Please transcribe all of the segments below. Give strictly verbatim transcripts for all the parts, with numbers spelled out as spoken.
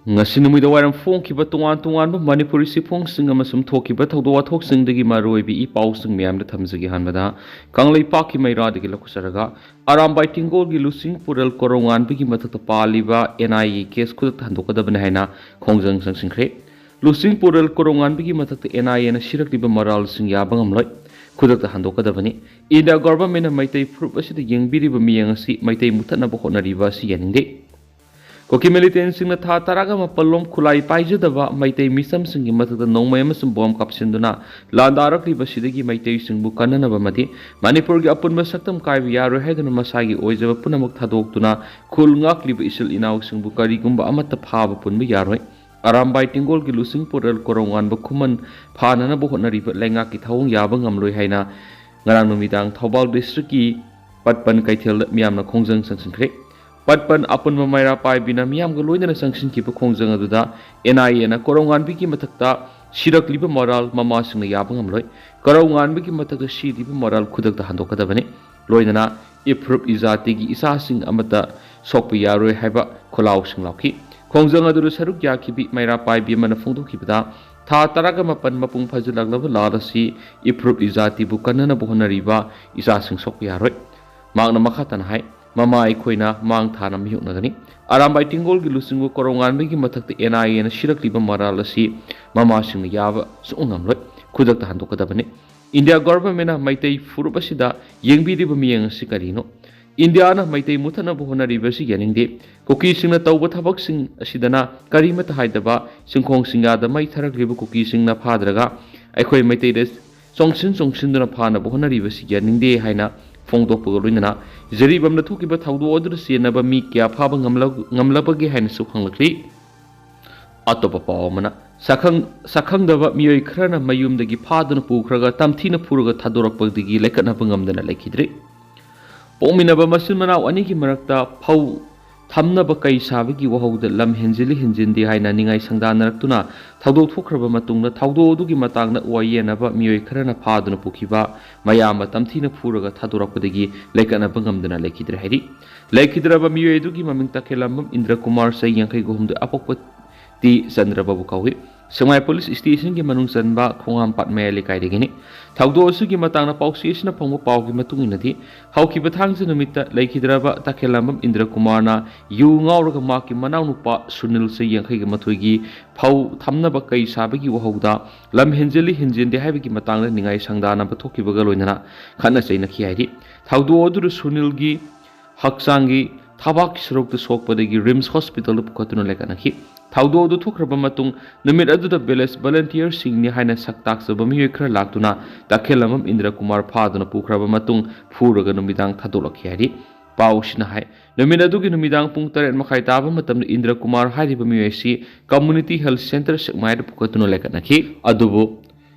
ꯉꯁꯤ ꯅꯨꯃꯤꯗꯥꯡ ꯋꯥꯏꯔꯝ ꯐꯣꯡꯈꯤꯕ ꯇꯣꯉꯥꯟ ꯇꯣꯉꯥꯟꯕ ꯃꯅꯤꯄꯨꯔꯤ ꯆꯦꯐꯣꯡꯁꯤꯡ ꯑꯃꯁꯨꯡ ꯊꯣꯛꯈꯤꯕ ꯊꯧꯗꯣꯛ ꯋꯥꯊꯣꯛꯁꯤꯡꯗꯒꯤ ꯃꯔꯨꯑꯣꯏꯕ ꯏ ꯄꯥꯎꯁꯤꯡ ꯃꯌꯥꯝꯗ ꯊꯝꯖꯒꯦ꯫ ꯑꯍꯥꯟꯕꯗ ꯀꯪꯂꯩꯄꯥꯛꯀꯤ ꯃꯩꯔꯥꯗꯒꯤ ꯂꯧꯈꯠꯆꯔꯒ, ꯑꯔꯥꯝꯕꯥꯏ ꯇꯦꯡꯒꯣꯜꯒꯤ ꯂꯨꯆꯤꯡ ꯄꯨꯔꯦꯜ ꯀꯣꯔꯧꯉꯥꯟꯕꯤꯒꯤ ꯃꯊꯛꯇ ꯄꯥꯜꯂꯤꯕ ꯑꯦꯟ ꯑꯥꯏ ꯑꯦ ꯀꯦꯁ ꯈꯨꯗꯛꯇ ꯍꯟꯗꯣꯛꯀꯗꯕꯅꯤ ꯍꯥꯏꯅ ꯈꯣꯡꯖꯪ ꯆꯪꯁꯤꯟꯈ꯭ꯔꯦ꯫ ꯂꯨꯆꯤꯡ ꯄꯨꯔꯦꯜ ꯀꯣꯔꯧꯉꯥꯟꯕꯤꯒꯤ ꯃꯊꯛꯇ ꯑꯦꯟ ꯑꯥꯏ ꯑꯦꯅ ꯁꯤꯔꯛꯂꯤꯕ ꯃꯔꯥꯜꯁꯤꯡ ꯌꯥꯕ ꯉꯝꯂꯣꯏ꯫ ꯈꯨꯗꯛꯇ ꯍꯟꯗꯣꯛꯀꯗꯕꯅꯤ꯫ ꯏꯟꯗꯤꯌꯥ ꯒꯣꯚꯔꯟꯃꯦꯟꯅ ꯃꯩꯇꯩ ꯐꯨꯔꯨꯞ ꯑꯁꯤꯗ ꯌꯦꯡꯕꯤꯔꯤꯕ ꯃꯤꯠꯌꯦꯡ ꯑꯁꯤ ꯃꯩꯇꯩ ꯃꯨꯊꯠꯅꯕ ꯍꯣꯠꯅꯔꯤꯕ ꯑꯁꯤ ꯌꯥꯅꯤꯡꯗꯦ꯫ ꯀꯨꯀꯤ ꯃꯤꯂꯤꯇꯦꯟꯁꯤꯡꯅ ꯊꯥ ꯇꯔꯥꯒ ꯃꯥꯄꯜ ꯂꯣꯝ ꯈꯨꯠꯂꯥꯏ ꯄꯥꯏꯖꯗꯕ ꯃꯩꯇꯩ ꯃꯤꯆꯝꯁꯤꯡꯒꯤ ꯃꯊꯛꯇ ꯅꯣꯡꯃꯩ ꯑꯃꯁꯨꯡ ꯕꯣꯝ ꯀꯥꯞꯁꯤꯟꯗꯨꯅ ꯂꯥꯟꯗꯥꯔꯛꯂꯤꯕꯁꯤꯗꯒꯤ ꯃꯩꯇꯩꯁꯤꯡꯕꯨ ꯀꯟꯅꯅꯕ ꯑꯃꯗꯤ ꯃꯅꯤꯄꯨꯔꯒꯤ ꯑꯄꯨꯟꯕ ꯁꯛꯇꯝ ꯀꯥꯏꯕ ꯌꯥꯔꯣꯏ ꯍꯥꯏꯗꯨꯅ ꯃꯁꯥꯒꯤ ꯑꯣꯏꯖꯕ ꯄꯨꯝꯅꯃꯛ ꯊꯥꯗꯣꯛꯇꯨꯅ ꯈꯨꯜ ꯉꯥꯛꯂꯤꯕ ꯏꯆꯤꯜ ꯏꯅꯥꯎꯁꯤꯡꯕꯨ ꯀꯔꯤꯒꯨꯝꯕ ꯑꯃꯠꯇ ꯐꯥꯕ ꯄꯨꯟꯕ ꯌꯥꯔꯣꯏ꯫ ꯑꯔꯥꯝꯕꯥꯏ ꯇꯦꯡꯒꯣꯜꯒꯤ ꯂꯨꯆꯤꯡ ꯄꯨꯔꯦꯜ ꯀꯣꯔꯧꯉꯥꯟꯕ ꯈꯨꯃꯟ ꯐꯥꯅꯅꯕ ꯍꯣꯠꯅꯔꯤꯕ ꯂꯩꯉꯥꯛꯀꯤ ꯊꯧꯑꯣꯡ ꯌꯥꯕ ꯉꯝꯂꯣꯏ ꯍꯥꯏꯅ ꯉꯔꯥꯡ ꯅꯨꯃꯤꯗꯥꯡ ꯊꯧꯕꯥꯜ ꯗꯤꯁꯇ꯭ꯔꯤꯛꯀꯤ ꯄꯠꯄꯟ ꯀꯩꯊꯦꯜꯗ ꯃꯤꯌꯥꯝꯅ ꯈꯣꯡꯖꯪ ꯆꯪꯁꯤꯟꯈ꯭ꯔꯦ꯫ ꯄꯠꯄꯟ ꯑꯄꯨꯟꯕ ꯃꯩꯔꯥ ꯄꯥꯏꯕꯤꯅ ꯃꯤꯌꯥꯝꯒ ꯂꯣꯏꯅꯅ ꯆꯪꯁꯤꯟꯈꯤꯕ ꯈꯣꯡꯖꯪ ꯑꯗꯨꯗ ꯑꯦꯟ ꯑꯥꯏ ꯑꯦꯅ ꯀꯣꯔꯧꯉꯥꯟꯕꯤꯒꯤ ꯃꯊꯛꯇ ꯁꯤꯔꯛꯂꯤꯕ ꯃꯔꯥꯜ ꯃꯃꯥꯁꯤꯡꯅ ꯌꯥꯕ ꯉꯝꯂꯣꯏ꯫ ꯀꯣꯔꯧꯉꯥꯟꯕꯤꯒꯤ ꯃꯊꯛꯇ ꯁꯤꯔꯤꯕ ꯃꯔꯥꯜ ꯈꯨꯗꯛꯇ ꯍꯟꯗꯣꯛꯀꯗꯕꯅꯤ꯫ ꯂꯣꯏꯅꯅ ꯏꯐ꯭ꯔꯨꯞ ꯏꯖꯥꯇꯤꯒꯤ ꯏꯆꯥꯁꯤꯡ ꯑꯃꯠꯇ ꯁꯣꯛꯄ ꯌꯥꯔꯣꯏ ꯍꯥꯏꯕ ꯈꯣꯜꯂꯥꯎꯁꯤꯡ ꯂꯥꯎꯈꯤ꯫ ꯈꯣꯡꯖꯪ ꯑꯗꯨꯗ ꯁꯔꯨꯛ ꯌꯥꯈꯤꯕꯤ ꯃꯩꯔꯥ ꯄꯥꯏꯕꯤ ꯑꯃꯅ ꯐꯣꯡꯗꯣꯛꯈꯤꯕꯗ, ꯊꯥ ꯇꯔꯥꯒ ꯃꯥꯄꯟ ꯃꯄꯨꯡ ꯐꯥꯖꯤꯜꯂꯛꯂꯕ ꯂꯥꯟ ꯑꯁꯤ ꯏꯐ꯭ꯔꯨꯞ ꯏꯖꯥꯇꯤꯕꯨ ꯀꯟꯅꯅꯕ ꯍꯣꯠꯅꯔꯤꯕ ꯏꯆꯥꯁꯤꯡ ꯁꯣꯛꯄ ꯌꯥꯔꯣꯏ꯫ ꯃꯍꯥꯛꯅ ꯃꯈꯥ ꯇꯥꯅ ꯍꯥꯏ, ꯃꯃꯥ ꯑꯩꯈꯣꯏꯅ ꯃꯥꯡ ꯊꯥꯅ ꯃꯥꯌꯣꯛꯅꯒꯅꯤ꯫ ꯑꯔꯥꯝꯕꯥꯏ ꯇꯦꯡꯒꯣꯜꯒꯤ ꯂꯨꯆꯤꯡꯕ ꯀꯣꯔꯧꯉꯥꯟꯕꯤꯒꯤ ꯃꯊꯛꯇ ꯑꯦꯟ ꯑꯥꯏ ꯑꯦꯅ ꯁꯤꯔꯛꯂꯤꯕ ꯃꯔꯥꯜ ꯑꯁꯤ ꯃꯃꯥꯁꯤꯡꯅ ꯌꯥꯕ ꯁꯨꯡꯉꯝ ꯉꯝꯂꯣꯏ꯫ ꯈꯨꯗꯛꯇ ꯍꯟꯗꯣꯛꯀꯗꯕꯅꯤ꯫ ꯏꯟꯗꯤꯌꯥ ꯒꯣꯚꯔꯟꯃꯦꯟꯅ ꯃꯩꯇꯩ ꯐꯨꯔꯨꯞ ꯑꯁꯤꯗ ꯌꯦꯡꯕꯤꯔꯤꯕ ꯃꯤꯠꯌꯦꯡ ꯑꯁꯤ ꯀꯔꯤꯅꯣ? ꯏꯟꯗꯤꯌꯥꯅ ꯃꯩꯇꯩ ꯃꯨꯊꯠꯅꯕ ꯍꯣꯠꯅꯔꯤꯕꯁꯤ ꯌꯥꯅꯤꯡꯗꯦ꯫ ꯀꯨꯀꯤꯁꯤꯡꯅ ꯇꯧꯕ ꯊꯕꯛꯁꯤꯡ ꯑꯁꯤꯗꯅ ꯀꯔꯤꯃꯠꯇ ꯍꯥꯏꯗꯕ ꯁꯤꯡꯈꯣꯡ ꯁꯤꯡꯌꯥꯗ ꯃꯩ ꯊꯥꯔꯛꯂꯤꯕ ꯀꯨꯀꯤꯁꯤꯡꯅ ꯐꯥꯗ꯭ꯔꯒ ꯑꯩꯈꯣꯏ ꯃꯩꯇꯩꯗ ꯆꯣꯡꯁꯤꯟ ꯆꯣꯡꯁꯤꯟꯗꯨꯅ ꯐꯥꯅꯕ ꯍꯣꯠꯅꯔꯤꯕꯁꯤ ꯌꯥꯅꯤꯡꯗꯦ ꯍꯥꯏꯅ ꯐꯣꯡꯗꯣꯛꯄꯒ ꯂꯣꯏꯅꯅ ꯖꯤꯔꯤꯕꯥꯝꯗ ꯊꯣꯛꯈꯤꯕ ꯊꯧꯗꯣꯛ ꯑꯗꯨꯗ ꯆꯦꯟꯅꯕ ꯃꯤ ꯀꯌꯥ ꯐꯥꯕ ꯉꯝꯂ-, ꯉꯝꯂꯕꯒꯦ ꯍꯥꯏꯅꯁꯨ ꯍꯪꯂꯛꯂꯤ꯫ ꯑꯇꯣꯞꯄ ꯄꯥꯎ ꯑꯃꯅ, ꯁꯛꯈꯪ-, ꯁꯛꯈꯪꯗꯕ ꯃꯤꯑꯣꯏ ꯈꯔꯅ ꯃꯌꯨꯝꯗꯒꯤ ꯐꯥꯗꯨꯅ ꯄꯨꯈ꯭ꯔꯒ ꯇꯝꯊꯤꯅ ꯐꯨꯔꯒ ꯊꯥꯗꯣꯔꯛꯄꯗꯒꯤ ꯂꯩꯈꯠꯅꯕ ꯉꯝꯗꯅ ꯂꯩꯈꯤꯗ꯭ꯔꯦ꯫ ꯄꯣꯛꯃꯤꯟꯅꯕ ꯃꯆꯤꯟ ꯃꯅꯥꯎ ꯑꯅꯤꯒꯤ ꯃꯔꯛꯇ ꯐꯧ ꯊꯝꯅꯕ ꯀꯩ ꯁꯥꯕꯒꯤ ꯋꯥꯍꯧꯗ ꯂꯝ ꯍꯦꯟꯖꯤꯜꯂꯤ ꯍꯦꯟꯖꯤꯟꯗꯦ ꯍꯥꯏꯅ ꯅꯤꯡꯉꯥꯏ ꯁꯪꯗꯥꯅꯔꯛꯇꯨꯅ ꯊꯧꯗꯣꯛ ꯊꯣꯛꯈ꯭ꯔꯕ ꯃꯇꯨꯡꯗ ꯊꯧꯗꯣꯛ ꯑꯗꯨꯒꯤ ꯃꯇꯥꯡꯗ ꯋꯥ ꯌꯦꯟꯅꯕ ꯃꯤꯑꯣꯏ ꯈꯔꯅ ꯐꯥꯗꯨꯅ ꯄꯨꯈꯤꯕ ꯃꯌꯥꯝꯕ ꯇꯝꯊꯤꯅ ꯐꯨꯔꯒ ꯊꯥꯗꯣꯔꯛꯄꯗꯒꯤ ꯂꯩꯈꯠꯅꯕ ꯉꯝꯗꯅ ꯂꯩꯈꯤꯗ꯭ꯔꯦ ꯍꯥꯏꯔꯤ꯫ ꯂꯩꯈꯤꯗ꯭ꯔꯕ ꯃꯤꯑꯣꯏ ꯑꯗꯨꯒꯤ ꯃꯃꯤꯡ ꯇꯈꯦꯜꯂꯝꯕꯝ ꯏꯟꯗ꯭ꯔ ꯀꯨꯃꯥꯔ, ꯆꯍꯤ ꯌꯥꯡꯈꯩꯒ ꯍꯨꯝꯗꯣꯏ, ꯑꯄꯣꯛꯄ ꯇꯤ ꯆꯟꯗ꯭ꯔꯕꯥꯕꯨ ꯀꯧꯏ꯫ ꯁꯦꯛꯃꯥꯏ ꯄꯨꯂꯤꯁ ꯁ꯭ꯇꯦꯁꯟꯒꯤ ꯃꯅꯨꯡ ꯆꯟꯕ ꯈꯣꯡꯉꯥꯝꯄꯥꯠ ꯃꯌꯥꯏ ꯂꯩꯀꯥꯏꯗꯒꯤꯅꯤ꯫ ꯊꯧꯗꯣꯛ ꯑꯁꯤꯒꯤ ꯃꯇꯥꯡꯗ ꯄꯥꯎꯆꯦ ꯑꯁꯤꯅ ꯐꯪꯕ ꯄꯥꯎꯒꯤ ꯃꯇꯨꯡ ꯏꯟꯅꯗꯤ, ꯍꯧꯈꯤꯕ ꯊꯥꯡꯖ ꯅꯨꯃꯤꯠꯇ ꯂꯩꯈꯤꯗ꯭ꯔꯕ ꯇꯈꯦꯜꯂꯝꯕꯝ ꯏꯟꯗ꯭ꯔ ꯀꯨꯃꯥꯔꯅ ꯌꯨ ꯉꯥꯎꯔꯒ ꯃꯍꯥꯛꯀꯤ ꯃꯅꯥꯎꯅꯨꯄꯥ ꯁꯨꯅꯤꯜ, ꯆꯍꯤ ꯌꯥꯡꯈꯩꯒ ꯃꯥꯊꯣꯏꯒꯤ, ꯐꯧ ꯊꯝꯅꯕ ꯀꯩ ꯁꯥꯕꯒꯤ ꯋꯥꯍꯧꯗ ꯂꯝ ꯍꯦꯟꯖꯤꯜꯂꯤ ꯍꯦꯟꯖꯤꯟꯗꯦ ꯍꯥꯏꯕꯒꯤ ꯃꯇꯥꯡꯗ ꯅꯤꯡꯉꯥꯏ ꯁꯪꯗꯥꯅꯕ ꯊꯣꯛꯈꯤꯕꯒ ꯂꯣꯏꯅꯅ ꯈꯠꯅ ꯆꯩꯅꯈꯤ ꯍꯥꯏꯔꯤ꯫ ꯊꯧꯗꯣꯛ ꯑꯗꯨꯗ ꯁꯨꯅꯤꯜꯒꯤ ꯍꯛꯆꯥꯡꯒꯤ ꯊꯕꯥꯛꯀꯤ ꯁꯔꯨꯛꯇ ꯁꯣꯛꯄꯗꯒꯤ ꯔꯤꯝꯁ ꯍꯣꯁꯄꯤꯇꯥꯜꯗ ꯄꯨꯈꯠꯇꯨꯅ ꯂꯩꯈꯠꯅꯈꯤ꯫ ꯊꯧꯗꯣꯛ ꯑꯗꯨ ꯊꯣꯛꯈ꯭ꯔꯕ ꯃꯇꯨꯡ, ꯅꯨꯃꯤꯠ ꯑꯗꯨꯗ ꯚꯤꯂꯦꯖ ꯚꯣꯂꯨꯟꯇꯤꯌꯔꯁꯤꯡꯅꯤ ꯍꯥꯏꯅ ꯁꯛ ꯇꯥꯛꯆꯕ ꯃꯤꯑꯣꯏ ꯈꯔ ꯂꯥꯛꯇꯨꯅ ꯇꯈꯦꯜꯂꯝꯕꯝ ꯏꯟꯗ꯭ꯔ ꯀꯨꯃꯥꯔ ꯐꯥꯗꯨꯅ ꯄꯨꯈ꯭ꯔꯕ ꯃꯇꯨꯡ ꯐꯨꯔꯒ ꯅꯨꯃꯤꯗꯥꯡ ꯊꯥꯗꯣꯛꯂꯛꯈꯤ ꯍꯥꯏꯔꯤ꯫ ꯄꯥꯎ ꯑꯁꯤꯅ ꯍꯥꯏ, ꯅꯨꯃꯤꯠ ꯑꯗꯨꯒꯤ ꯅꯨꯃꯤꯗꯥꯡ ꯄꯨꯡ ꯇꯔꯦꯠ ꯃꯈꯥꯏ ꯇꯥꯕ ꯃꯇꯝꯗ ꯏꯟꯗ꯭ꯔ ꯀꯨꯃꯥꯔ ꯍꯥꯏꯔꯤꯕ ꯃꯤꯑꯣꯏ ꯑꯁꯤ ꯀꯝꯃ꯭ꯌꯨꯅꯤꯇꯤ ꯍꯦꯜꯊ ꯁꯦꯟꯇꯔ ꯁꯦꯛꯃꯥꯏꯗ ꯄꯨꯈꯠꯇꯨꯅ ꯂꯩꯈꯠꯅꯈꯤ꯫ ꯑꯗꯨꯕꯨ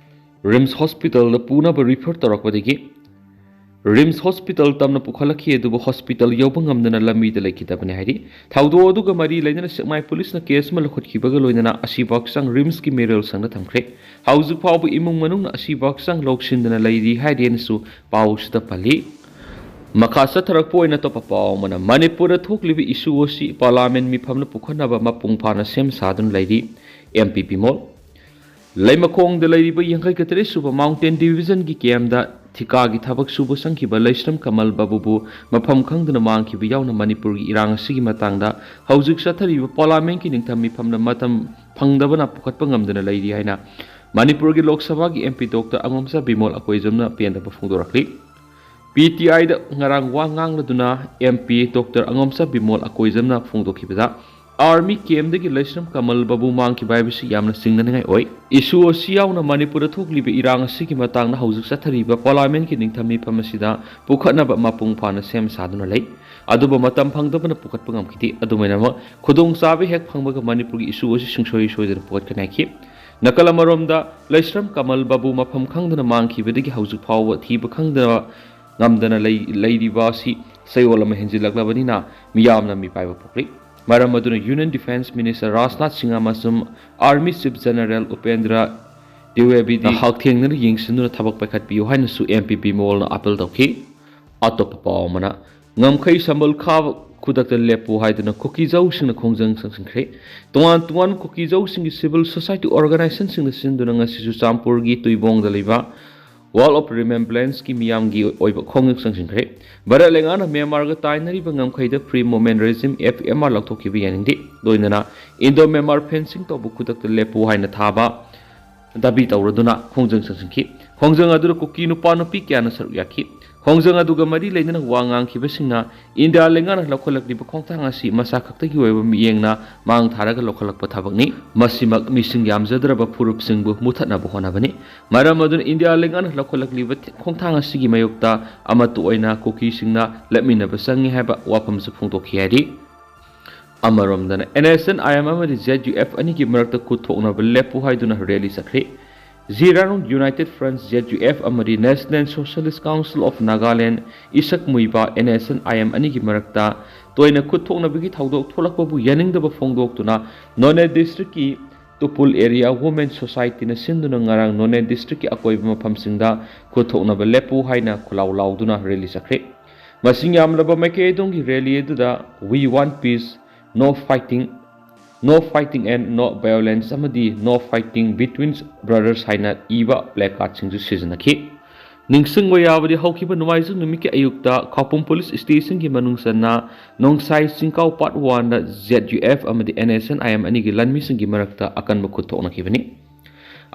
ꯔꯤꯝꯁ ꯍꯣꯁꯄꯤꯇꯥꯜꯗ ꯄꯨꯅꯕ ꯔꯤꯐꯔ ꯇꯧꯔꯛꯄꯗꯒꯤ ꯔꯤꯝꯁ ꯍꯣꯁꯄꯤꯇꯥꯜ ꯇꯝꯅ ꯄꯨꯈꯠꯂꯛꯈꯤ, ꯑꯗꯨꯕꯨ ꯍꯣꯁꯄꯤꯇꯥꯜ ꯌꯧꯕ ꯉꯝꯗꯅ ꯂꯝꯕꯤꯗ ꯂꯩꯈꯤꯗꯕꯅꯤ ꯍꯥꯏꯔꯤ꯫ ꯊꯧꯗꯣꯛ ꯑꯗꯨꯒ ꯃꯔꯤ ꯂꯩꯅꯅ ꯁꯦꯛꯃꯥꯏ ꯄꯨꯂꯤꯁꯅ ꯀꯦꯁ ꯑꯃ ꯂꯧꯈꯠꯈꯤꯕꯒ ꯂꯣꯏꯅꯅ ꯑꯁꯤꯕ ꯍꯛꯆꯥꯡ ꯔꯤꯝꯁꯀꯤ ꯃꯦꯔꯤꯌꯦꯜ ꯁꯪꯗ ꯊꯝꯈ꯭ꯔꯦ꯫ ꯍꯧꯖꯤꯛ ꯐꯥꯎꯕ ꯏꯃꯨꯡ ꯃꯅꯨꯡꯅ ꯑꯁꯤꯕ ꯍꯛꯆꯥꯡ ꯂꯧꯁꯤꯟꯗꯅ ꯂꯩꯔꯤ ꯍꯥꯏꯔꯦꯅꯁꯨ ꯄꯥꯎꯁꯤꯗ ꯄꯜꯂꯤ꯫ ꯃꯈꯥ ꯆꯠꯊꯔꯛꯄ ꯑꯣꯏꯅ ꯑꯇꯣꯞꯄ ꯄꯥꯎ ꯑꯃꯅ, ꯃꯅꯤꯄꯨꯔꯗ ꯊꯣꯛꯂꯤꯕ ꯏꯁꯨ ꯑꯁꯤ ꯄꯥꯔꯂꯥꯃꯦꯟ ꯃꯤꯐꯝꯅ ꯄꯨꯈꯠꯅꯕ ꯃꯄꯨꯡ ꯐꯥꯅ ꯁꯦꯝ ꯁꯥꯗꯨꯅ ꯂꯩꯔꯤ꯫ M P Bimol. ꯂꯩꯃꯈꯣꯡꯗ ꯂꯩꯔꯤꯕ ꯌꯥꯡꯈꯩꯒ ꯇꯔꯦꯠ ꯁꯨꯕ ꯃꯥꯎꯟꯇꯦꯟ ꯗꯤꯕꯤꯖꯟꯒꯤ ꯀꯦꯝꯗ ꯊꯤꯀꯥꯒꯤ ꯊꯕꯛ ꯁꯨꯕ ꯆꯪꯈꯤꯕ ꯂꯩꯁ꯭ꯔꯝ ꯀꯃꯜ ꯕꯥꯕꯨꯕꯨ ꯃꯐꯝ ꯈꯪꯗꯅ ꯃꯥꯡꯈꯤꯕ ꯌꯥꯎꯅ ꯃꯅꯤꯄꯨꯔꯒꯤ ꯏꯔꯥꯡ ꯑꯁꯤꯒꯤ ꯃꯇꯥꯡꯗ ꯍꯧꯖꯤꯛ ꯆꯠꯊꯔꯤꯕ ꯄꯥꯔꯂꯥꯃꯦꯟꯒꯤ ꯅꯤꯡꯊꯝ ꯃꯤꯐꯝꯅ ꯃꯇꯝ ꯐꯪꯗꯕꯅ ꯄꯨꯈꯠꯄ ꯉꯝꯗꯅ ꯂꯩꯔꯤ ꯍꯥꯏꯅ ꯃꯅꯤꯄꯨꯔꯒꯤ ꯂꯣꯛ ꯁꯚꯥꯒꯤ ꯑꯦꯝ ꯄꯤ ꯗꯣꯛꯇꯔ ꯑꯉꯣꯝꯆꯥ ꯕꯤꯃꯣꯜ ꯑꯀꯣꯏꯖꯝꯅ ꯄꯦꯟꯗꯕ ꯐꯣꯡꯗꯣꯔꯛꯂꯤ꯫ ꯄꯤ ꯇꯤ ꯑꯥꯏꯗ ꯉꯔꯥꯡ ꯋꯥ ꯉꯥꯡꯂꯗꯨꯅ M P doctor ꯑꯉꯣꯝꯆꯥ Bimol ꯑꯀꯣꯏꯖꯝꯅ ꯐꯣꯡꯗꯣꯛꯈꯤꯕꯗ, army ꯀꯦꯝꯗꯒꯤ ꯂꯩꯁ꯭ꯔꯝ ꯀꯃꯜ ꯕꯥꯕꯨ ꯃꯥꯡꯈꯤꯕ ꯍꯥꯏꯕꯁꯤ ꯌꯥꯝꯅ ꯆꯤꯡꯅꯅꯤꯡꯉꯥꯏ ꯑꯣꯏ꯫ ꯏꯁꯨ ꯑꯁꯤ ꯌꯥꯎꯅ ꯃꯅꯤꯄꯨꯔꯗ ꯊꯣꯛꯂꯤꯕ ꯏꯔꯥꯡ ꯑꯁꯤꯒꯤ ꯃꯇꯥꯡꯗ ꯍꯧꯖꯤꯛ ꯆꯠꯊꯔꯤꯕ ꯄꯥꯔꯂꯥꯃꯦꯟꯒꯤ ꯅꯤꯡꯊꯝ ꯃꯤꯐꯝ ꯑꯁꯤꯗ ꯄꯨꯈꯠꯅꯕ ꯃꯄꯨꯡ ꯐꯥꯅ ꯁꯦꯝ ꯁꯥꯗꯨꯅ ꯂꯩ꯫ ꯑꯗꯨꯕꯨ ꯃꯇꯝ ꯐꯪꯗꯕꯅ ꯄꯨꯈꯠꯄ ꯉꯝꯈꯤꯗꯦ꯫ ꯑꯗꯨꯃꯥꯏꯅꯃꯛ ꯈꯨꯗꯣꯡꯆꯥꯕ ꯍꯦꯛ ꯐꯪꯕꯒ ꯃꯅꯤꯄꯨꯔꯒꯤ ꯏꯁꯨ ꯑꯁꯤ ꯁꯨꯡꯁꯣꯏ ꯁꯣꯏꯗꯅ ꯄꯨꯈꯠꯀꯅꯤ ꯍꯥꯏꯈꯤ꯫ ꯅꯥꯀꯜ ꯑꯃꯔꯣꯝꯗ, ꯂꯩꯁ꯭ꯔꯝ ꯀꯃꯜ ꯕꯥꯕꯨ ꯃꯐꯝ ꯈꯪꯗꯅ ꯃꯥꯡꯈꯤꯕꯗꯒꯤ ꯍꯧꯖꯤꯛ ꯐꯥꯎꯕ ꯊꯤꯕ ꯈꯪꯗꯅ ꯉꯝꯗꯅ ꯂꯩ-, ꯂꯩꯔꯤꯕ ꯑꯁꯤ ꯆꯌꯣꯜ ꯑꯃ ꯍꯦꯟꯖꯤꯜꯂꯛꯂꯕꯅꯤꯅ ꯃꯤꯌꯥꯝꯅ ꯃꯤꯄꯥꯏꯕ ꯄꯣꯛꯂꯤ꯫ ꯃꯔꯝ ꯑꯗꯨꯅ Union Defence Minister Rajnath Singh ꯑꯃꯁꯨꯡ Army Chief General ꯎꯄꯦꯟꯗ꯭ꯔ ꯗ꯭ꯋꯤꯋꯦꯗꯤꯗ ꯍꯛꯊꯦꯡꯅꯅ ꯌꯦꯡꯁꯤꯟꯗꯨꯅ ꯊꯕꯛ ꯄꯥꯏꯈꯠꯄꯤꯌꯨ ꯍꯥꯏꯅꯁꯨ ꯑꯦꯝ ꯄꯤ ꯕꯤꯃꯣꯜꯅ ꯑꯥꯄꯤꯜ ꯇꯧꯈꯤ꯫ ꯑꯇꯣꯞꯄ ꯄꯥꯎ ꯑꯃꯅ, ꯉꯝꯈꯩ ꯁꯝꯕꯜ ꯈꯥꯕ ꯈꯨꯗꯛꯇ ꯂꯦꯞꯄꯨ ꯍꯥꯏꯗꯨꯅ ꯀꯨꯀꯤ ꯖꯧꯁꯤꯡꯅ ꯈꯣꯡꯖꯪ ꯆꯪꯁꯤꯟꯈ꯭ꯔꯦ꯫ ꯇꯣꯉꯥꯟ ꯇꯣꯉꯥꯟꯕ ꯀꯨꯀꯤ ꯖꯧꯁꯤꯡꯒꯤ civil society organizationꯁꯤꯡꯅ ꯁꯤꯟꯗꯨꯅ ꯉꯁꯤꯁꯨ ꯆꯨꯔꯆꯥꯟꯄꯨꯔꯒꯤ ꯇꯨꯏꯕꯣꯡꯗ ꯂꯩꯕ Wall of Remembranceꯀꯤ ꯃꯤꯌꯥꯝꯒꯤ ꯑꯣꯏꯕ ꯈꯣꯡꯖꯪ ꯆꯪꯁꯤꯟꯈ꯭ꯔꯦ꯫ ꯚꯥꯔꯠ ꯂꯩꯉꯥꯛꯅ ꯃ꯭ꯌꯥꯟꯃꯥꯔꯒ ꯇꯥꯏꯅꯔꯤꯕ ꯉꯝꯈꯩꯗ Free Movement Regime, F M R ꯂꯧꯊꯣꯛꯈꯤꯕ ꯌꯥꯅꯤꯡꯗꯦ꯫ ꯂꯣꯏꯅꯅ Indo Myanmar fencing ꯇꯧꯕ ꯈꯨꯗꯛꯇ ꯂꯦꯞꯄꯨ ꯍꯥꯏꯅ ꯊꯥꯕ ꯗꯥꯕꯤ ꯇꯧꯔꯗꯨꯅ ꯈꯣꯡꯖꯪ ꯆꯪꯁꯤꯟꯈꯤ꯫ ꯈꯣꯡꯖꯪ ꯑꯗꯨꯗ ꯀꯨꯀꯤ ꯅꯨꯄꯥ ꯅꯨꯄꯤ ꯀꯌꯥꯅ ꯁꯔꯨꯛ ꯌꯥꯈꯤ꯫ ꯈꯣꯡꯖꯪ ꯑꯗꯨꯒ ꯃꯔꯤ ꯂꯩꯅꯅ ꯋꯥ ꯉꯥꯡꯈꯤꯕꯁꯤꯡꯅ ꯏꯟꯗꯤꯌꯥ ꯂꯩꯉꯥꯛꯅ ꯂꯧꯈꯠꯂꯛꯂꯤꯕ ꯈꯣꯡꯊꯥꯡ ꯑꯁꯤ ꯃꯁꯥ ꯈꯛꯇꯒꯤ ꯑꯣꯏꯕ ꯃꯤꯠꯌꯦꯡꯅ ꯃꯥꯡ ꯊꯥꯔꯒ ꯂꯧꯈꯠꯂꯛꯄ ꯊꯕꯛꯅꯤ꯫ ꯃꯁꯤꯃꯛ ꯃꯤꯁꯤꯡ ꯌꯥꯝꯖꯗ꯭ꯔꯕ ꯐꯨꯔꯨꯞꯁꯤꯡꯕꯨ ꯃꯨꯊꯠꯅꯕ ꯍꯣꯠꯅꯕꯅꯤ꯫ ꯃꯔꯝ ꯑꯗꯨꯅ ꯏꯟꯗꯤꯌꯥ ꯂꯩꯉꯥꯛꯅ ꯂꯧꯈꯠꯂꯛꯂꯤꯕ ꯈꯣꯡꯊꯥꯡ ꯑꯁꯤꯒꯤ ꯃꯥꯌꯣꯛꯇ ꯑꯃꯠꯇ ꯑꯣꯏꯅ ꯀꯨꯀꯤꯁꯤꯡꯅ ꯂꯦꯞꯃꯤꯟꯅꯕ ꯆꯪꯏ ꯍꯥꯏꯕ ꯋꯥꯐꯝꯁꯨ ꯐꯣꯡꯗꯣꯛꯈꯤ ꯍꯥꯏꯔꯤ꯫ ꯑꯃꯔꯣꯝꯗꯅ N S N I M ꯑꯃꯗꯤ Z U F ꯑꯅꯤꯒꯤ ꯃꯔꯛꯇ ꯈꯨꯠ ꯊꯣꯛꯅꯕ ꯂꯦꯞꯄꯨ ꯍꯥꯏꯗꯨꯅ rally ꯆꯠꯈ꯭ꯔꯦ꯫ ꯖꯤꯔꯥꯅꯨꯡ United Front, Z U F, ꯑꯃꯗꯤ National Socialist Council of Nagaland, ꯏꯁꯛ ꯃꯨꯏꯕ N S N I M ꯑꯅꯤꯒꯤ ꯃꯔꯛꯇ ꯇꯣꯏꯅ ꯈꯨꯠ ꯊꯣꯛꯅꯕꯒꯤ ꯊꯧꯗꯣꯛ ꯊꯣꯛꯂꯛꯄꯕꯨ ꯌꯥꯅꯤꯡꯗꯕ ꯐꯣꯡꯗꯣꯛꯇꯨꯅ ꯅꯣꯅꯦ districtꯀꯤ ꯇꯨꯄꯨꯜ area Women Societyꯅ ꯁꯤꯟꯗꯨꯅ ꯉꯔꯥꯡ ꯅꯣꯅꯦ districtꯀꯤ ꯑꯀꯣꯏꯕ ꯃꯐꯝꯁꯤꯡꯗ ꯈꯨꯠ ꯊꯣꯛꯅꯕ ꯂꯦꯞꯄꯨ ꯍꯥꯏꯅ ꯈꯨꯂꯥꯎ ꯂꯥꯎꯗꯨꯅ rally ꯆꯠꯈ꯭ꯔꯦ꯫ ꯃꯁꯤꯡ ꯌꯥꯝꯂꯕ ꯃꯥꯏꯀꯩ ꯑꯗꯣꯝꯒꯤ rally ꯑꯗꯨꯗ "We want peace, no fighting, no fighting and no violence" ꯑꯃꯗꯤ "No fighting between brothers" ꯍꯥꯏꯅ ꯏꯕ placardꯁꯤꯡꯁꯨ ꯁꯤꯖꯤꯟꯅꯈꯤ꯫ ꯅꯤꯡꯁꯤꯡꯕ ꯌꯥꯕꯗꯤ, ꯍꯧꯈꯤꯕ ꯅꯣꯡꯃꯥꯏꯖꯤꯡ ꯅꯨꯃꯤꯠꯀꯤ ꯑꯌꯨꯛꯇ ꯈꯧꯄꯨꯝ police stationꯒꯤ ꯃꯅꯨꯡ ꯆꯟꯅ ꯅꯣꯡꯁꯥꯏ ꯆꯤꯡꯀꯥꯎ part oneꯗ Z U F ꯑꯃꯗꯤ N S N I M ꯑꯅꯤꯒꯤ ꯂꯥꯟꯃꯤꯁꯤꯡꯒꯤ ꯃꯔꯛꯇ ꯑꯀꯟꯕ ꯈꯨꯠ ꯊꯣꯛꯅꯈꯤꯕꯅꯤ꯫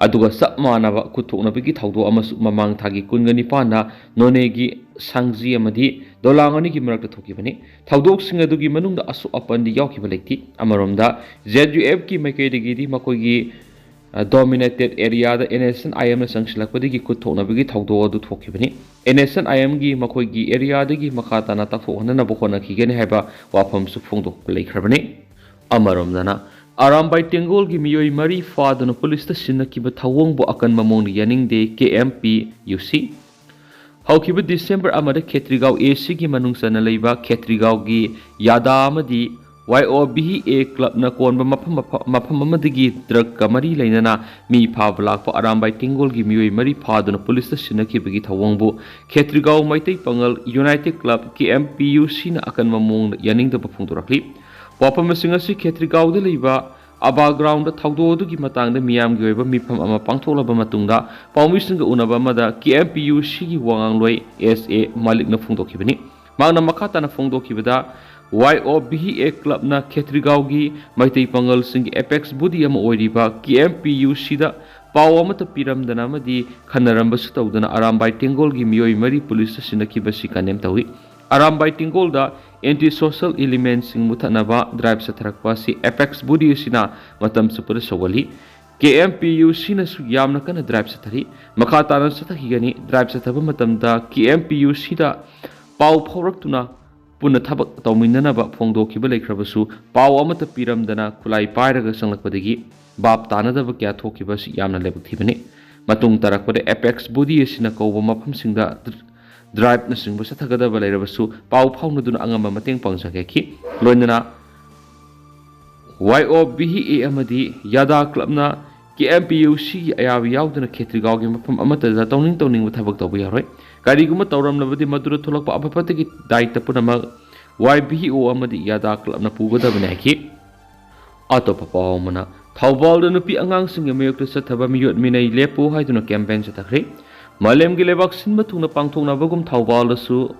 ꯑꯗꯨꯒ ꯆꯞ ꯃꯥꯟꯅꯕ ꯈꯨꯠ ꯊꯣꯛꯅꯕꯒꯤ ꯊꯧꯗꯣꯛ ꯑꯃꯁꯨ ꯃꯃꯥꯡ ꯊꯥꯒꯤ ꯀꯨꯟꯒ ꯅꯤꯄꯥꯟꯗ ꯅꯣꯅꯦꯒꯤ ꯁꯥꯡꯖꯤ ꯑꯃꯗꯤ ꯗꯣꯂꯥꯡ ꯑꯅꯤꯒꯤ ꯃꯔꯛꯇ ꯊꯣꯛꯈꯤꯕꯅꯤ꯫ ꯊꯧꯗꯣꯛꯁꯤꯡ ꯑꯗꯨꯒꯤ ꯃꯅꯨꯡꯗ ꯑꯁꯣꯛ ꯑꯄꯟꯗꯤ ꯌꯥꯎꯈꯤꯕ ꯂꯩꯇꯦ꯫ ꯑꯃꯔꯣꯝꯗ, Z U Fꯀꯤ ꯃꯥꯏꯀꯩꯗꯒꯤꯗꯤ ꯃꯈꯣꯏꯒꯤ, ꯑ, dominated areaꯗ N S N I Mꯅ ꯆꯪꯁꯤꯜꯂꯛꯄꯗꯒꯤ ꯈꯨꯠ ꯊꯣꯛꯅꯕꯒꯤ ꯊꯧꯗꯣꯛ ꯑꯗꯨ ꯊꯣꯛꯈꯤꯕꯅꯤ꯫ N S N I Mꯒꯤ ꯃꯈꯣꯏꯒꯤ areaꯗꯒꯤ ꯃꯈꯥ ꯇꯥꯅ ꯇꯥꯊꯣꯛꯍꯟꯅꯅꯕ ꯍꯣꯠꯅꯈꯤꯒꯅꯤ ꯍꯥꯏꯕ ꯋꯥꯐꯝꯁꯨ ꯐꯣꯡꯗꯣꯛꯄ ꯂꯩꯈ꯭ꯔꯕꯅꯤ꯫ ꯑꯃꯔꯣꯝꯗꯅ, ꯑꯔꯥꯝꯕꯥꯏ ꯇꯦꯡꯒꯣꯜꯒꯤ ꯃꯤꯑꯣꯏ ꯃꯔꯤ ꯐꯥꯗꯨꯅ policeꯇ ꯁꯤꯟꯅꯈꯤꯕ ꯊꯧꯑꯣꯡꯕꯨ ꯑꯀꯟꯕ ꯃꯑꯣꯡꯗ ꯌꯥꯅꯤꯡꯗꯦ, K M P U C꯫ ꯍꯧꯈꯤꯕ December ꯑꯃꯗ ꯈꯦꯇ꯭ꯔꯤꯒꯥꯎ A Cꯒꯤ ꯃꯅꯨꯡ ꯆꯟꯅ ꯂꯩꯕ ꯈꯦꯇ꯭ꯔꯤꯒꯥꯎꯒꯤ ꯌꯥꯗꯥ ꯑꯃꯗꯤ ꯋꯥꯏ ꯑꯣ ꯚꯤ ꯑꯦ ꯀ꯭ꯂꯕꯅ ꯀꯣꯟꯕ ꯃꯐꯝ ꯃꯐ- ꯃꯐꯝ ꯑꯃꯗꯒꯤ ꯗ꯭ꯔꯒꯀ ꯃꯔꯤ ꯂꯩꯅꯅ ꯃꯤ ꯐꯥꯕ ꯂꯥꯛꯄ ꯑꯔꯥꯝꯕꯥꯏ ꯇꯦꯡꯒꯣꯜꯒꯤ ꯃꯤꯑꯣꯏ ꯃꯔꯤ ꯐꯥꯗꯨꯅ ꯄꯨꯂꯤꯁꯇ ꯁꯤꯟꯅꯈꯤꯕꯒꯤ ꯊꯧꯑꯣꯡꯕꯨ ꯈꯦꯇ꯭ꯔꯤꯒꯥꯎ ꯃꯩꯇꯩ ꯄꯥꯉꯜ ꯌꯨꯅꯥꯏꯇꯦꯗ ꯀ꯭ꯂꯕ, ꯀꯦ ꯑꯦꯝ ꯄꯤ ꯌꯨ ꯁꯤꯅ ꯑꯀꯟꯕ ꯃꯑꯣꯡꯗ ꯌꯥꯅꯤꯡꯗꯕ ꯐꯣꯡꯗꯣꯔꯛꯂꯤ꯫ ꯋꯥꯐꯝ ꯑꯁꯤꯡ ꯑꯁꯤ ꯈꯦꯇ꯭ꯔꯤꯒꯥꯎꯗ ꯂꯩꯕ ꯑꯕꯥ ꯒ꯭ꯔꯥꯎꯟꯗ ꯊꯧꯗꯣꯛ ꯑꯗꯨꯒꯤ ꯃꯇꯥꯡꯗ ꯃꯤꯌꯥꯝꯒꯤ ꯑꯣꯏꯕ ꯃꯤꯐꯝ ꯑꯃ ꯄꯥꯡꯊꯣꯛꯂꯕ ꯃꯇꯨꯡꯗ ꯄꯥꯎꯃꯤꯁꯤꯡꯒ ꯎꯅꯕ ꯑꯃꯗ ꯀꯦ ꯑꯦꯝ ꯄꯤ ꯌꯨ ꯁꯤꯒꯤ ꯋꯥꯉꯥꯡꯂꯣꯏ ꯑꯦꯁ ꯑꯦ ꯃꯥꯂꯤꯛꯅ ꯐꯣꯡꯗꯣꯛꯈꯤꯕꯅꯤ꯫ ꯃꯍꯥꯛꯅ ꯃꯈꯥ ꯇꯥꯅ ꯐꯣꯡꯗꯣꯛꯈꯤꯕꯗ, ꯋꯥꯏ ꯑꯣ ꯚꯤ ꯑꯦ ꯀ꯭ꯂꯕꯅ ꯈꯦꯇ꯭ꯔꯤꯒꯥꯎꯒꯤ ꯃꯩꯇꯩ ꯄꯥꯉꯜꯁꯤꯡꯒꯤ ꯑꯦꯄꯦꯛꯁ ꯕꯣꯗꯤ ꯑꯃ ꯑꯣꯏꯔꯤꯕ ꯀꯦ ꯑꯦꯝ ꯄꯤ ꯌꯨ ꯁꯤꯗ ꯄꯥꯎ ꯑꯃꯠꯇ ꯄꯤꯔꯝꯗꯅ ꯑꯃꯗꯤ ꯈꯟꯅꯔꯝꯕꯁꯨ ꯇꯧꯗꯅ ꯑꯔꯥꯝꯕꯥꯏ ꯇꯦꯡꯒꯣꯜꯒꯤ ꯃꯤꯑꯣꯏ ꯃꯔꯤ ꯄꯨꯂꯤꯁꯇ ꯁꯤꯟꯅꯈꯤꯕꯁꯤ ꯀꯟꯗꯦꯝ ꯇꯧꯏ꯫ ꯑꯔꯥꯝꯕꯥꯏ ꯇꯦꯡꯒꯣꯜꯗ ꯑꯦꯟꯇꯤ ꯁꯣꯁꯦꯜ ꯏꯂꯤꯃꯦꯟꯁꯤꯡ ꯃꯨꯊꯠꯅꯕ ꯗ꯭ꯔꯥꯏꯕ ꯆꯠꯊꯔꯛꯄ ꯑꯁꯤ ꯑꯦꯄꯦꯛꯁ ꯕꯣꯗꯤ ꯑꯁꯤꯅ ꯃꯇꯝ ꯆꯨꯞꯄꯗ ꯁꯧꯒꯠꯂꯤ꯫ ꯀꯦ ꯑꯦꯝ ꯄꯤ ꯌꯨ ꯁꯤꯅꯁꯨ ꯌꯥꯝꯅ ꯀꯟꯅ ꯗ꯭ꯔꯥꯏꯕ ꯆꯠꯊꯔꯤ꯫ ꯃꯈꯥ ꯇꯥꯅ ꯆꯠꯊꯈꯤꯒꯅꯤ꯫ ꯗ꯭ꯔꯥꯏꯕ ꯆꯠꯊꯕ ꯃꯇꯝꯗ ꯀꯦ ꯑꯦꯝ ꯄꯤ ꯌꯨ ꯁꯤꯗ ꯄꯥꯎ ꯐꯥꯎꯔꯛꯇꯨꯅ ꯄꯨꯟꯅ ꯊꯕꯛ ꯇꯧꯃꯤꯟꯅꯅꯕ ꯐꯣꯡꯗꯣꯛꯈꯤꯕ ꯂꯩꯈ꯭ꯔꯕꯁꯨ, ꯄꯥꯎ ꯑꯃꯠꯇ ꯄꯤꯔꯝꯗꯅ ꯈꯨꯠꯂꯥꯏ ꯄꯥꯏꯔꯒ ꯆꯪꯂꯛꯄꯗꯒꯤ ꯚꯥꯞ ꯇꯥꯅꯗꯕ ꯀꯌꯥ ꯊꯣꯛꯈꯤꯕ ꯑꯁꯤ ꯌꯥꯝꯅ ꯂꯥꯏꯕꯛ ꯊꯤꯕꯅꯤ꯫ ꯃꯇꯨꯡ ꯇꯥꯔꯛꯄꯗ ꯑꯦꯄꯦꯛꯁ ꯕꯣꯗꯤ ꯑꯁꯤꯅ ꯀꯧꯕ ꯃꯐꯝꯁꯤꯡꯗ ꯗ꯭ꯔꯥꯏꯕꯅꯆꯤꯡꯕ ꯆꯠꯊꯒꯗꯕ ꯂꯩꯔꯕꯁꯨ ꯄꯥꯎ ꯐꯥꯎꯅꯗꯨꯅ ꯑꯉꯝꯕ ꯃꯇꯦꯡ ꯄꯥꯡꯖꯒꯦꯈꯤ꯫ ꯂꯣꯏꯅꯅ ꯋꯥꯏ ꯑꯣ ꯚꯤ ꯑꯦ ꯑꯃꯗꯤ ꯌꯥꯗꯥ ꯀ꯭ꯂꯕꯅ ꯀꯦ ꯑꯦꯝ ꯄꯤ ꯌꯨ ꯁꯤꯒꯤ ꯑꯌꯥꯕ ꯌꯥꯎꯗꯅ ꯈꯦꯇ꯭ꯔꯤꯒꯥꯎꯒꯤ ꯃꯐꯝ ꯑꯃꯠꯇꯗ ꯇꯧꯅꯤꯡ ꯇꯧꯅꯤꯡꯕ ꯊꯕꯛ ꯇꯧꯕ ꯌꯥꯔꯣꯏ꯫ ꯀꯔꯤꯒꯨꯝꯕ ꯇꯧꯔꯝꯂꯕꯗꯤ ꯃꯗꯨꯗ ꯊꯣꯛꯂꯛꯄ ꯑꯐ ꯐꯠꯇꯒꯤ ꯗꯥꯏꯇ ꯄꯨꯝꯅꯃꯛ ꯋꯥꯏ ꯚꯤ ꯑꯣ ꯑꯃꯗꯤ ꯌꯥꯗꯥ ꯀ꯭ꯂꯕꯅ ꯄꯨꯒꯗꯕꯅꯤ ꯍꯥꯏꯈꯤ꯫ ꯑꯇꯣꯞꯄ ꯄꯥꯎ ꯑꯃꯅ, ꯊꯧꯕꯥꯜꯗ ꯅꯨꯄꯤ ꯑꯉꯥꯡꯁꯤꯡꯒꯤ ꯃꯥꯌꯣꯛꯇ ꯆꯠꯊꯕ ꯃꯤꯑꯣꯠ ꯃꯤꯅꯩ ꯂꯦꯞꯄꯨ ꯍꯥꯏꯗꯨꯅ ꯀꯦꯝꯄꯦꯟ ꯆꯠꯊꯈ꯭ꯔꯦ꯫ ꯃꯥꯂꯦꯝꯒꯤ ꯂꯩꯕꯥꯛ ꯁꯤꯟꯕ ꯊꯨꯡꯅ ꯄꯥꯡꯊꯣꯛꯅꯕꯒꯨꯝ ꯊꯧꯕꯥꯜꯗꯁꯨ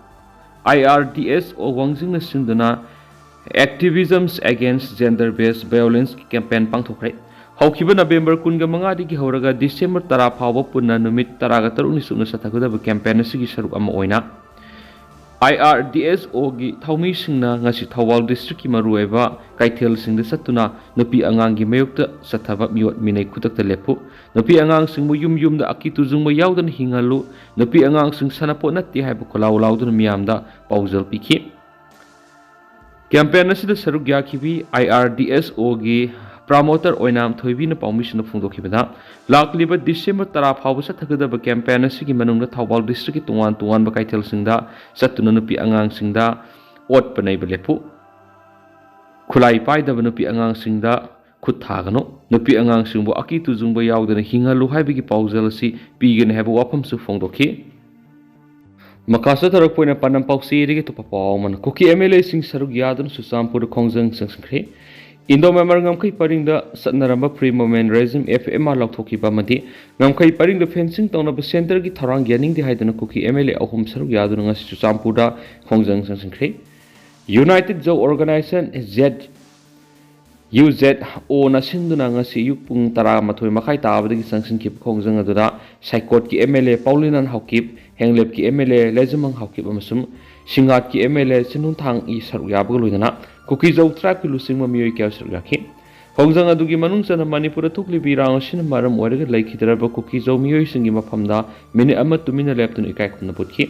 ꯑꯥꯏ ꯑꯥꯔ ꯗꯤ ꯑꯦꯁ ꯑꯣ ꯋꯥꯡꯖꯤꯡꯅ ꯁꯤꯟꯗꯨꯅ Activisms Against Gender Based Violence ꯀꯤ ꯀꯦꯝꯄꯦꯟ ꯄꯥꯡꯊꯣꯛꯈ꯭ꯔꯦ꯫ ꯍꯧꯈꯤꯕ ꯅꯕꯦꯝꯕꯔ ꯀꯨꯟꯒ ꯃꯉꯥꯗꯒꯤ ꯍꯧꯔꯒ ꯗꯤꯁꯦꯝꯕꯔ ꯇꯔꯥ ꯐꯥꯎꯕ ꯄꯨꯟꯅ ꯅꯨꯃꯤꯠ ꯇꯔꯥꯒ ꯇꯔꯨꯛꯅꯤ ꯆꯨꯞꯅ ꯆꯠꯊꯒꯗꯕ ꯀꯦꯝꯄꯦꯟ ꯑꯁꯤꯒꯤ ꯁꯔꯨꯛ ꯑꯃ ꯑꯣꯏꯅ ꯑꯥꯏ ꯑꯥꯔ ꯗꯤ ꯑꯦꯁ ꯑꯣꯒꯤ ꯊꯧꯃꯤꯁꯤꯡꯅ ꯉꯁꯤ ꯊꯧꯕꯥꯜ ꯗꯤꯁꯇ꯭ꯔꯤꯛꯀꯤ ꯃꯔꯨꯑꯣꯏꯕ ꯀꯩꯊꯦꯜꯁꯤꯡꯗ ꯆꯠꯇꯨꯅ ꯅꯨꯄꯤ ꯑꯉꯥꯡꯒꯤ ꯃꯥꯌꯣꯛꯇ ꯆꯠꯊꯕ ꯃꯤꯑꯣꯠ ꯃꯤꯅꯩ ꯈꯨꯗꯛꯇ ꯂꯦꯞꯄꯨ, ꯅꯨꯄꯤ ꯑꯉꯥꯡꯁꯤꯡꯕꯨ ꯌꯨꯝ ꯌꯨꯝꯗ ꯑꯀꯤ ꯇꯨꯖꯨꯡꯕ ꯌꯥꯎꯗꯅ ꯍꯤꯡꯍꯜꯂꯨ, ꯅꯨꯄꯤ ꯑꯉꯥꯡꯁꯤꯡ ꯁꯥꯟꯅꯄꯣꯠ ꯅꯠꯇꯦ ꯍꯥꯏꯕ ꯈꯣꯜꯂꯥꯎ ꯂꯥꯎꯗꯨꯅ ꯃꯤꯌꯥꯝꯗ ꯄꯥꯎꯖꯦꯜ ꯄꯤꯈꯤ꯫ ꯀꯦꯝꯄꯦꯟ ꯑꯁꯤꯗ ꯁꯔꯨꯛ ꯌꯥꯈꯤꯕꯤ ꯑꯥꯏ ꯑꯥꯔ ꯗꯤ ꯑꯦꯁ ꯑꯣꯒꯤ ꯄ꯭ꯔꯃꯣꯇꯔ ꯑꯣꯏꯅꯥꯝ ꯊꯣꯏꯕꯤꯅ ꯄꯥꯎꯃꯤꯁꯤꯡꯗ ꯐꯣꯡꯗꯣꯛꯈꯤꯕꯗ, ꯂꯥꯛꯂꯤꯕ ꯗꯤꯁꯦꯝꯕꯔ ꯇꯔꯥ ꯐꯥꯎꯕ ꯆꯠꯊꯒꯗꯕ ꯀꯦꯝꯄꯦꯟ ꯑꯁꯤꯒꯤ ꯃꯅꯨꯡꯗ ꯊꯧꯕꯥꯜ ꯗꯤꯁꯇ꯭ꯔꯤꯛꯀꯤ ꯇꯣꯉꯥꯟ ꯇꯣꯉꯥꯟꯕ ꯀꯩꯊꯦꯜꯁꯤꯡꯗ ꯆꯠꯇꯨꯅ ꯅꯨꯄꯤ ꯑꯉꯥꯡꯁꯤꯡꯗ ꯑꯣꯠꯄ ꯅꯩꯕ ꯂꯦꯞꯄꯨ, ꯈꯨꯠꯂꯥꯏ ꯄꯥꯏꯗꯕ ꯅꯨꯄꯤ ꯑꯉꯥꯡꯁꯤꯡꯗ ꯈꯨꯠ ꯊꯥꯒꯅꯨ, ꯅꯨꯄꯤ ꯑꯉꯥꯡꯁꯤꯡꯕꯨ ꯑꯀꯤ ꯇꯨꯖꯨꯡꯕ ꯌꯥꯎꯗꯅ ꯍꯤꯡꯍꯜꯂꯨ ꯍꯥꯏꯕꯒꯤ ꯄꯥꯎꯖꯦꯜ ꯑꯁꯤ ꯄꯤꯒꯅꯤ ꯍꯥꯏꯕ ꯋꯥꯐꯝꯁꯨ ꯐꯣꯡꯗꯣꯛꯈꯤ꯫ ꯃꯈꯥ ꯆꯠꯊꯔꯛꯄ ꯑꯣꯏꯅ ꯄꯥꯟꯗꯝ ꯄꯥꯎꯆꯦꯗꯒꯤ ꯑꯇꯣꯞꯄ ꯄꯥꯎ ꯑꯃꯅ, ꯀꯨꯀꯤ ꯑꯦꯝ ꯑꯦꯜ ꯑꯦꯁꯤꯡ ꯁꯔꯨꯛ ꯌꯥꯗꯨꯅ ꯆꯨꯔꯆꯥꯟꯄꯨꯔꯗ ꯈꯣꯡꯖꯪ ꯆꯪꯁꯤꯟꯈ꯭ꯔꯦ꯫ ꯏꯟꯗꯣ ꯃ꯭ꯌꯥꯟꯃꯥꯔ ꯉꯝꯈꯩ ꯄꯔꯤꯡꯗ ꯆꯠꯅꯔꯝꯕ Free Movement Regime, F M R, ꯂꯥꯎꯊꯣꯛꯈꯤꯕ ꯑꯃꯗꯤ ꯉꯝꯈꯩ ꯄꯔꯤꯡꯗ fencing ꯇꯧꯅꯕ centreꯒꯤ ꯊꯧꯔꯥꯡ ꯌꯥꯅꯤꯡꯗꯦ ꯍꯥꯏꯗꯨꯅ ꯀꯨꯀꯤ ꯑꯦꯝ ꯑꯦꯜ ꯑꯦ ꯑꯍꯨꯝ ꯁꯔꯨꯛ ꯌꯥꯗꯨꯅ ꯉꯁꯤ ꯆꯨꯔꯆꯥꯟꯄꯨꯔꯗ ꯈꯣꯡꯖꯪ ꯆꯪꯁꯤꯟꯈ꯭ꯔꯦ꯫ United Zo Organization, Z, U Z O ꯅ ꯁꯤꯟꯗꯨꯅ ꯉꯁꯤ ꯑꯌꯨꯛ ꯄꯨꯡ ꯇꯔꯥꯃꯥꯊꯣꯏ ꯃꯈꯥꯏ ꯇꯥꯕꯗꯒꯤ ꯆꯪꯁꯤꯟꯈꯤꯕ ꯈꯣꯡꯖꯪ ꯑꯗꯨꯗ ꯁꯥꯏꯀꯣꯠꯀꯤ M L A Paolinan Haokip, ꯍꯦꯡꯂꯦꯞꯀꯤ M L A Leizamang Haokip ꯑꯃꯁꯨꯡ ꯁꯤꯡꯉꯥꯠꯀꯤ ꯑꯦꯝ ꯑꯦꯜ ꯑꯦ ꯆꯤꯟꯍꯨꯟꯊꯥꯡ ꯏ ꯁꯔꯨꯛ ꯌꯥꯕꯒ ꯂꯣꯏꯅꯅ ꯀꯨꯀꯤ ꯖꯧ ꯇ꯭ꯔꯥꯏꯕꯀꯤ ꯂꯨꯆꯤꯡꯕ ꯃꯤꯑꯣꯏ ꯀꯌꯥ ꯁꯔꯨꯛ ꯌꯥꯈꯤ꯫ ꯈꯣꯡꯖꯪ ꯑꯗꯨꯒꯤ ꯃꯅꯨꯡ ꯆꯟꯅ ꯃꯅꯤꯄꯨꯔꯗ ꯊꯣꯛꯂꯤꯕ ꯏꯔꯥꯡ ꯑꯁꯤꯅ ꯃꯔꯝ ꯑꯣꯏꯔꯒ ꯂꯩꯈꯤꯗ꯭ꯔꯕ ꯀꯨꯀꯤ ꯖꯧ ꯃꯤꯑꯣꯏꯁꯤꯡꯒꯤ ꯃꯐꯝꯗ ꯃꯤꯅꯤꯠ ꯑꯃ ꯇꯨꯃꯤꯟꯅ ꯂꯦꯞꯇꯨꯅ ꯏꯀꯥꯏ ꯈꯨꯝꯅꯕ ꯎꯠꯈꯤ꯫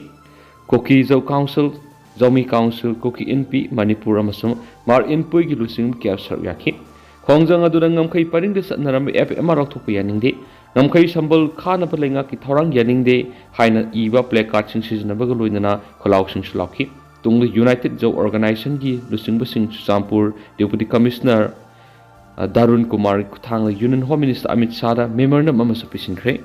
ꯀꯨꯀꯤ ꯖꯧ ꯀꯥꯎꯟꯁꯤꯜ, ꯖꯧꯃꯤ ꯀꯥꯎꯟꯁꯤꯜ, ꯀꯨꯀꯤ ꯏꯟꯄꯤ ꯃꯅꯤꯄꯨꯔ ꯑꯃꯁꯨꯡ ꯃꯥꯔ ꯏꯟꯄꯨꯏꯒꯤ ꯂꯨꯆꯤꯡꯕ ꯀꯌꯥ ꯁꯔꯨꯛ ꯌꯥꯈꯤ꯫ ꯈꯣꯡꯖꯪ ꯑꯗꯨꯗ ꯉꯝꯈꯩ ꯄꯔꯤꯡꯗ ꯆꯠꯅꯔꯝꯕ F M R ꯂꯧꯊꯣꯛꯄ ꯌꯥꯅꯤꯡꯗꯦ, ꯉꯝꯈꯩ ꯁꯝꯕꯜ ꯈꯥꯅꯕ ꯂꯩꯉꯥꯛꯀꯤ ꯊꯧꯔꯥꯡ ꯌꯥꯅꯤꯡꯗꯦ ꯍꯥꯏꯅ ꯏꯕ placardꯁꯤꯡ ꯁꯤꯖꯤꯟꯅꯕꯒ ꯂꯣꯏꯅꯅ ꯈꯣꯜꯂꯥꯎꯁꯤꯡꯁꯨ ꯂꯥꯎꯈꯤ꯫ ꯇꯨꯡꯗ United Zo Organizationꯒꯤ ꯂꯨꯆꯤꯡꯕꯁꯤꯡ Churachandpur Deputy Commissioner, ꯑ, ꯗꯥꯔꯨꯟ ꯀꯨꯃꯥꯔꯒꯤ ꯈꯨꯠꯊꯥꯡꯗ Union Home Minister Amit ꯁꯥꯍꯗ memorandum ꯑꯃꯁꯨ ꯄꯤꯁꯤꯟꯈ꯭ꯔꯦ꯫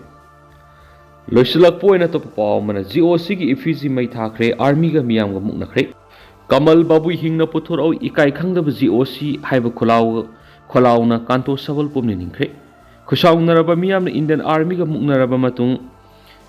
ꯂꯣꯏꯁꯤꯜꯂꯛꯄ ꯑꯣꯏꯅ ꯑꯇꯣꯞꯄ ꯄꯥꯎ ꯑꯃꯅ, G O Cꯒꯤ effigy ꯃꯩ ꯊꯥꯈ꯭ꯔꯦ, armyꯒ ꯃꯤꯌꯥꯝꯒ ꯃꯨꯛꯅꯈ꯭ꯔꯦ꯫ ꯀꯃꯜ ꯕꯥꯕꯨ ꯍꯤꯡꯅ ꯄꯨꯊꯣꯔꯛꯎ, ꯏꯀꯥꯏ ꯈꯪꯗꯕ G O C ꯍꯥꯏꯕ ꯈꯣꯜꯂꯥꯎ-, ꯈꯣꯜꯂꯥꯎꯅ ꯀꯥꯟꯇꯣ ꯁꯕꯜ ꯄꯨꯝꯅ ꯅꯤꯡꯈ꯭ꯔꯦ꯫ ꯈꯨꯁꯥꯎꯅꯔꯕ ꯃꯤꯌꯥꯝꯅ Indian Armyꯒ ꯃꯨꯛꯅꯔꯕ ꯃꯇꯨꯡ,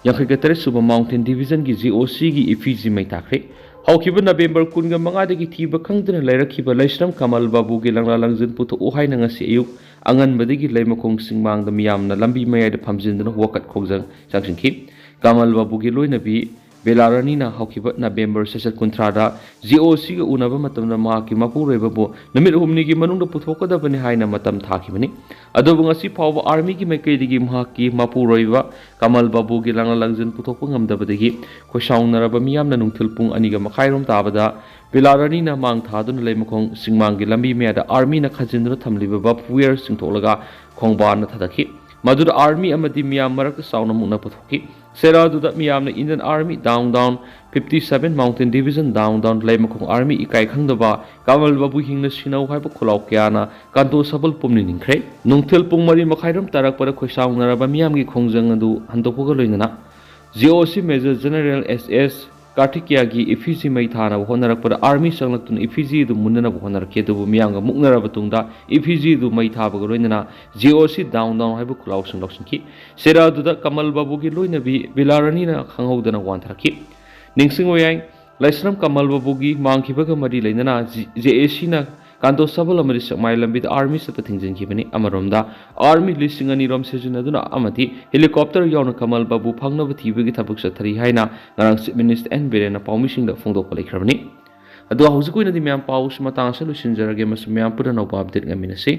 ꯌꯥꯡꯈꯩꯒ ꯇꯔꯦꯠ ꯁꯨꯕ Mountain Divisionꯒꯤ G O Cꯒꯤ effigy ꯃꯩ ꯊꯥꯈ꯭ꯔꯦ꯫ ꯍꯧꯈꯤꯕ ꯅꯕꯦꯝꯕꯔ ꯀꯨꯟꯒ ꯃꯉꯥꯗꯒꯤ ꯊꯤꯕ ꯈꯪꯗꯅ ꯂꯩꯔꯛꯈꯤꯕ ꯂꯩꯁ꯭ꯔꯝ ꯀꯃꯜ ꯕꯥꯕꯨꯒꯤ ꯂꯪꯂꯥ ꯂꯪꯖꯤꯟ ꯄꯨꯊꯣꯛꯎ ꯍꯥꯏꯅ ꯉꯁꯤ ꯑꯌꯨꯛ ꯑꯉꯟꯕꯗꯒꯤ ꯂꯩꯃꯈꯣꯡ ꯆꯤꯡꯃꯥꯡꯗ ꯃꯤꯌꯥꯝꯅ ꯂꯝꯕꯤ ꯃꯌꯥꯏꯗ ꯐꯝꯖꯤꯟꯗꯨꯅ ꯋꯥꯀꯠ ꯈꯣꯡꯖꯪ ꯆꯪꯁꯤꯟꯈꯤ꯫ ꯀꯃꯜ ꯕꯥꯕꯨꯒꯤ ꯂꯣꯏꯅꯕꯤ ꯕꯦꯂꯥ ꯔꯥꯅꯤꯅ ꯍꯧꯈꯤꯕ ꯅꯕꯦꯝꯕꯔ ꯁꯦꯁꯟ ꯀꯨꯟꯊ꯭ꯔꯥꯗ G O Cꯒ ꯎꯅꯕ ꯃꯇꯝꯗ ꯃꯍꯥꯛꯀꯤ ꯃꯄꯨꯔꯣꯏꯕꯕꯨ ꯅꯨꯃꯤꯠ ꯍꯨꯝꯅꯤꯒꯤ ꯃꯅꯨꯡꯗ ꯄꯨꯊꯣꯛꯀꯗꯕꯅꯤ ꯍꯥꯏꯅ ꯃꯇꯝ ꯊꯥꯈꯤꯕꯅꯤ꯫ ꯑꯗꯨꯕꯨ ꯉꯁꯤ ꯐꯥꯎꯕ armyꯒꯤ ꯃꯥꯏꯀꯩꯗꯒꯤ ꯃꯍꯥꯛꯀꯤ ꯃꯄꯨꯔꯣꯏꯕ ꯀꯃꯜ ꯕꯥꯕꯨꯒꯤ ꯂꯪꯂꯥ ꯂꯪꯖꯤꯟ ꯄꯨꯊꯣꯛꯄ ꯉꯝꯗꯕꯗꯒꯤ ꯈꯣꯏꯁꯥꯎꯅꯔꯕ ꯃꯤꯌꯥꯝꯅ ꯅꯨꯡꯊꯤꯜ ꯄꯨꯡ ꯑꯅꯤꯒ ꯃꯈꯥꯏꯔꯣꯝ ꯇꯥꯕꯗ ꯕꯦꯂꯥ ꯔꯥꯅꯤꯅ ꯃꯥꯡ ꯊꯥꯗꯨꯅ ꯂꯩꯃꯈꯣꯡ ꯆꯤꯡꯃꯥꯡꯒꯤ ꯂꯝꯕꯤ ꯃꯌꯥꯗ armyꯅ ꯈꯥꯖꯤꯟꯗꯨꯅ ꯊꯝꯂꯤꯕ barbed wire ꯆꯤꯡꯊꯣꯛꯂꯒ ꯈꯣꯡꯕꯥꯟꯗ ꯊꯥꯗꯈꯤ꯫ ꯃꯗꯨꯗ ꯑꯥꯔꯃꯤ ꯑꯃꯗꯤ ꯃꯤꯌꯥꯝ ꯃꯔꯛꯇ ꯆꯥꯎꯅ ꯃꯨꯛꯅꯕ ꯊꯣꯛꯈꯤ꯫ ꯁꯦꯔꯥ ꯑꯗꯨꯗ ꯃꯤꯌꯥꯝꯅ Indian Army down down, fifty seven Mountain Division down down, Leimakhong army ꯏꯀꯥꯏ ꯈꯪꯗꯕ ꯀꯃꯜ ꯕꯥꯕꯨ ꯍꯤꯡꯅ ꯁꯤꯅꯧ ꯍꯥꯏꯕ ꯈꯨꯜꯂꯥꯎ ꯀꯌꯥꯅ ꯀꯥꯟꯇꯣ ꯁꯕꯜ ꯄꯨꯝꯅ ꯅꯤꯡꯈ꯭ꯔꯦ꯫ ꯅꯨꯡꯊꯤꯜ ꯄꯨꯡ ꯃꯔꯤ ꯃꯈꯥꯏꯔꯣꯝ ꯇꯥꯔꯛꯄꯗ ꯈꯣꯏꯁꯥꯎꯅꯔꯕ ꯃꯤꯌꯥꯝꯒꯤ ꯈꯣꯡꯖꯪ ꯑꯗꯨ ꯍꯟꯗꯣꯛꯄꯒ ꯂꯣꯏꯅꯅ J O C Major General S S ꯀꯥꯔꯇꯤꯀꯤꯌꯥꯒꯤ ꯏꯐꯤꯖꯤ ꯃꯩ ꯊꯥꯅꯕ ꯍꯣꯠꯅꯔꯛꯄꯗ ꯑꯥꯔꯃꯤ ꯆꯪꯂꯛꯇꯨꯅ ꯏꯐꯤꯖꯤ ꯑꯗꯨ ꯃꯨꯟꯅꯅꯕ ꯍꯣꯠꯅꯔꯛꯈꯤ꯫ ꯑꯗꯨꯕꯨ ꯃꯤꯌꯥꯝꯒ ꯃꯨꯛꯅꯔꯕ ꯇꯨꯡꯗ ꯏꯐꯤꯖꯤ ꯑꯗꯨ ꯃꯩ ꯊꯥꯕꯒ ꯂꯣꯏꯅꯅ J O C down down ꯍꯥꯏꯕ ꯈꯨꯜꯂꯥꯎꯁꯤꯡ ꯂꯧꯁꯤꯟꯈꯤ꯫ ꯁꯦꯔꯥ ꯑꯗꯨꯗ ꯀꯃꯜ ꯕꯥꯕꯨꯒꯤ ꯂꯣꯏꯅꯕꯤ ꯕꯤꯂꯥꯔꯥꯅꯤꯅ ꯈꯪꯍꯧꯗꯅ ꯋꯥꯟꯊꯔꯛꯈꯤ꯫ ꯅꯤꯡꯁꯤꯡꯕ ꯌꯥꯏ, ꯂꯥꯏꯁ꯭ꯔꯝ ꯀꯃꯜ ꯕꯥꯕꯨꯒꯤ ꯃꯥꯡꯈꯤꯕꯒ ꯃꯔꯤ ꯂꯩꯅꯅ J A Cꯅ ꯀꯥꯟꯇꯣ ꯁꯕꯜ ꯑꯃꯗꯤ ꯁꯦꯛꯃꯥꯏ ꯂꯝꯕꯤꯗ ꯑꯥꯔꯃꯤ ꯆꯠꯄ ꯊꯤꯡꯖꯤꯟꯈꯤꯕꯅꯤ꯫ ꯑꯃꯔꯣꯝꯗ ꯑꯥꯔꯃꯤ ꯂꯤꯁꯤꯡ ꯑꯅꯤ ꯔꯣꯝ ꯁꯤꯖꯤꯟꯅꯗꯨꯅ ꯑꯃꯗꯤ ꯍꯦꯂꯤꯀꯣꯞꯇꯔ ꯌꯥꯎꯅ ꯀꯃꯜ ꯕꯥꯕꯨ ꯐꯪꯅꯕ ꯊꯤꯕꯒꯤ ꯊꯕꯛ ꯆꯠꯊꯔꯤ ꯍꯥꯏꯅ ꯉꯔꯥꯡ Chief Minister N ꯕꯤꯔꯦꯟꯅ ꯄꯥꯎꯃꯤꯁꯤꯡꯗ ꯐꯣꯡꯗꯣꯛꯄ ꯂꯩꯈ꯭ꯔꯕꯅꯤ꯫ ꯑꯗꯣ ꯍꯧꯖꯤꯛ ꯑꯣꯏꯅꯗꯤ ꯃꯌꯥꯝ ꯄꯥꯎꯁꯤ ꯃꯇꯥꯡ ꯑꯁꯤꯗ ꯂꯣꯏꯁꯤꯟꯖꯔꯒꯦ꯫ ꯃꯁꯤ ꯃꯌꯥꯝ ꯄꯨꯟꯅ ꯑꯅꯧꯕ update ꯉꯥꯏꯃꯤꯟꯅꯁꯤ꯫